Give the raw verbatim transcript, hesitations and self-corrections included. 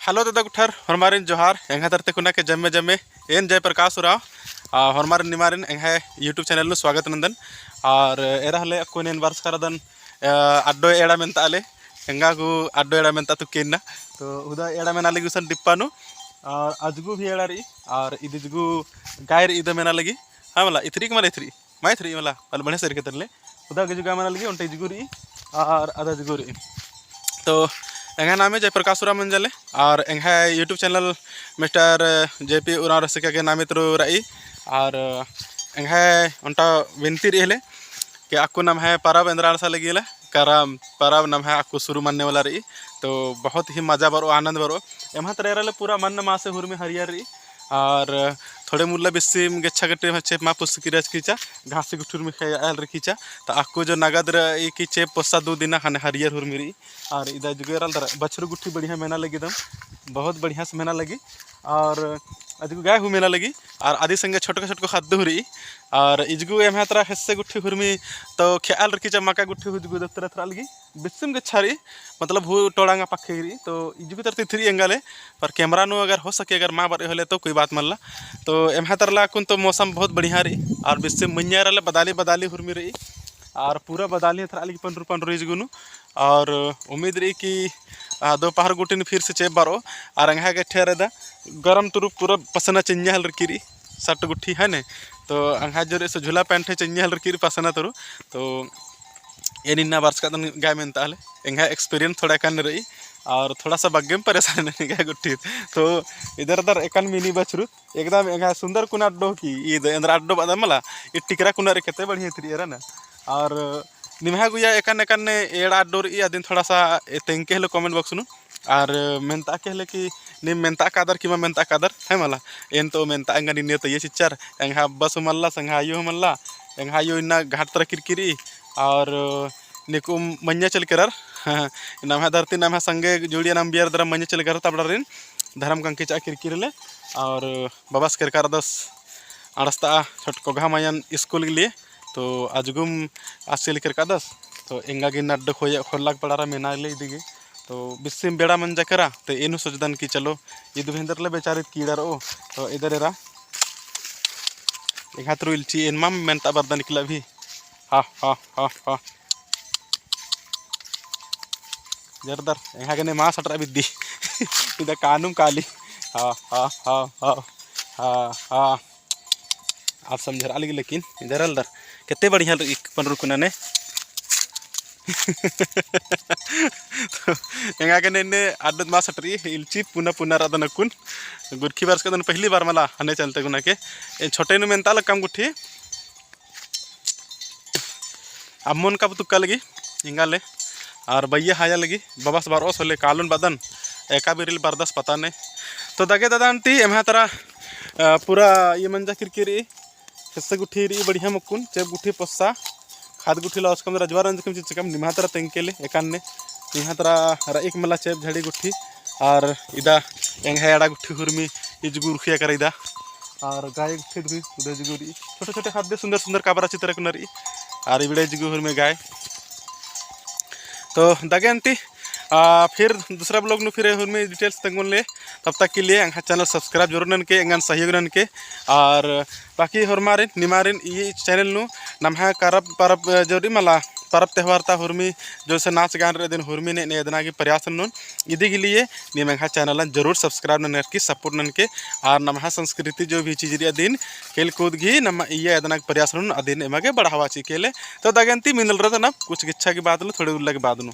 Hello दादा गुट्ठर, होरमारिन जोहार, एंग्है तरती कुना के जम्मे जम्मे, एन जय प्रकाश उराँव, आ, होरमारिन निमारिन एंग्है YouTube channel नू स्वागत नन्दन। और एरा हले अक्कुन एन बरचका रअदन, अ, अड्डो एड़ा मेन्ता आले, एंगा गु अड्डो एड़ा मेन्ता तुक्के इन्ना। तो उदा एड़ा मेना लगी गुसन डिप्पा नू, और अजगु भी एड़ा रई, और इदिजगु गाय रई इदा मेना लगी, हाँ मला, इथरी के मला इथरी। माइत रई मला, मला बढ़िया से रखे तरले। उदा गे जुगा मना लगी, ओन्टे इजगु रई, और अदा इजगु रई। तो एंग्है नामे जय प्रकाश उराँव मंजा ले, और एंग्है YouTube channel Mister J P उराँव रसिका के नामे तुरु रई, और एंग्है ओन्टा विनती रई हले, कि अक्कु नम्है परब एन्दरा अंड़सा लगी ला, करम परब नम्है अक्कु शुरू मन्ने वाला रई, तो बहुत ही मजा बरओ, आनंद बरओ। एम्हा तरा एरा ले पूरा मन्न मासे हुरमी हरियर रई, और थोड़े मुल्ला बिस्सिम गेच्छा गट्टी में चेंप मा पुस्स किरच कीचा, घासी गुट्ठी हुरमी खेआल रई कीचा, तो अक्कु जो नगद रई कि चेंप पोस्सा दू दिना ख़ने हरियर हुरमी रई। और इदा जुगेरल दरा बछरू गुट्ठी बढ़िया मेना लगी दम, बहुत बढ़िया से मेना लगी। और अजगु गाय हूँ मेना लगी, और अदी संगे छोटको छोटको ख़द्द हूँ रई। और इजगु एम्हा तरा ख़ेस्स गुट्ठी हुरमी तो खेआल रई कीचा मका गुट्ठी हूँ इजगु दरा तरा लगी। बिस्सिम गेच्छा रई, मतलब हूँ टोड़ांगा पक्खे रई, तो इजगु तरती इथरी एंगा ले, पर camera नू अगर हो सके, अगर मा बरई होले तो कोई बात मल्ला। तो एम्हा तरला अक्कुन तो मौसम बहुत बढ़िया रई, और बिस्सिम मइय्याँ एरा ले बदाली बदाली हुरमी रई, और पूरा बदाली एथरा लगी पंडरू पंडरू इजगु नू, और उम्मीद रई कि, आ, दोपहर गुट्ठिन फिर से चेंप बरओ, और एंग्है गे ठेर एदा गरम तुरु पूरा पसना चेंज्या हल रई किरी, सट गुट्ठी है ने, तो एंग्है जोरे से झूला pant है चेंज्या हल रई किरी पसना तुरु, तो एन इन्ना बरचका दन गाय मेन्ता हले, एंग्है experience थोड़ा एकान रई, और थोड़ा सा बग्गेम परेशान रई गाय गुट्ठी। तो इदर दरा एकान मिनी बछरू, एकदम एंग्है सुंदर कुना अड्डो की, ईद एन्दरा अड्डो बअदम मला, ई टिकरा कुना रई केते बढ़िया इथरी एरा ना। और निम्है गुया एकान एकान एड़ा अड्डो रई, अदिन थोड़ा सा ए तेंगके हले comment box नू, और मेन्ता के हले कि नीम मेन्ता कादर कि मा मेन्ता कादर, है मला। एन तो मेन्ता एंगा निन्ने तो ये चिच्चर, एंग्है अब्बस हूँ मल्ला, संग्है आयो हूँ मल्ला, एंग्है आयो इन्ना घाट तरा किरकी रई, और निकुम मइय्याँ चल केरर, नम्है धरती नम्है संगे जुड़िया नम बियर दरा मइय्याँ चल केरर तबड़ारिन, धरम कंकी चा किरकी रई ले, और बबस केरका रअदस अंड़सता छोटको घा मयन school के लिए, तो अजगुम आसिल केरकादस, तो एंगा गे नड्ड खोया खोलक पड़ारा मेना ले इदिगे, तो बिस्सिम बेड़ा मंजा केरा, तो एनु सोचदन कि चलो, इद भेंदर ले बेचारित कीड़ा रओ, तो इदर एरा, एंगा तुरु इल्ची एन माम मेन्ता बरदन इकला भी, हा, हा, हा, हा। जरदर, एंगा गने मा सटरा बिद्दी। इदा कानुम काली। हा, हा, हा, हा, हा, हा। आप समझर आलगी लेकिन इधर अलदर। केते बढ़िया एक पनरु कुना ने। एंगा गने ने अड्डत मा सटरी, इल्ची पुना पुना रअदन अक्कुन। गुरखी बरचका दन पहली बार मला हने चलते गुना के। एन छोटे नु मेन्ता लक्कम गुट्ठी। अम्मोन का पुतुक्का लगी, इंगा ले, आर बइया हाया लगी, बबस बरओस होले कालोन बदन, एका बिरिल बरदस पता ने। तो दगे ददा अन्ती, एम्हा तरा, अ, पूरा ये मंजा किरकी रई, खेस्स गुट्ठी रई बढ़िया मक्कुन, चेप गुट्ठी पोस्सा, खाद गुट्ठी ला उसकम रजवार अंजकम चिच्चकम, निम्हा तरा तेंगके ले, एकान ने, निम्हा तरा रई एक मला चेप झड़ी गुट्ठी, आर इदा एंग्है एड़ा गुट्ठी हुरमी, इजगु उरखिया कर इदा। आर गाय गुट्ठी दुई, उदय जुगु रई। छोटे छोटे खाद्य सुंदर सुंदर काबरा चित्र कुना रई। आर इबड़े जुगु हुरमे गाय। तो दगे अन्ती, आ, फिर दूसरा vlog नू फिर हुरमे details तेंगोन ले। तब तक के लिए एंगा channel subscribe जरूर ननके, एंगन सहयोग ननके। आर बाकी होरमारिन, निमारिन, ई channel नू नम्है करब, परब, अ, जो रई मला, परब तेहवार ता हुरमी, जैसे नाच गान रई अदिन हुरमी ने, ने एदना गे प्रयास ननोन। इदी के लिए नीम एंग्है channel जरूर subscribe ननके, support ननके, आर नम्है संस्कृति जो भी चीज रई अदिन खेल कूद गही नम्है इया एदना गे प्रयास ननोन अदिन एमा गे बढ़ावा चिके ले। तो दगे अन्ती मिनल रअदन कुछ गिच्छा के बाद नू, थोड़े उल्ला के बाद नू।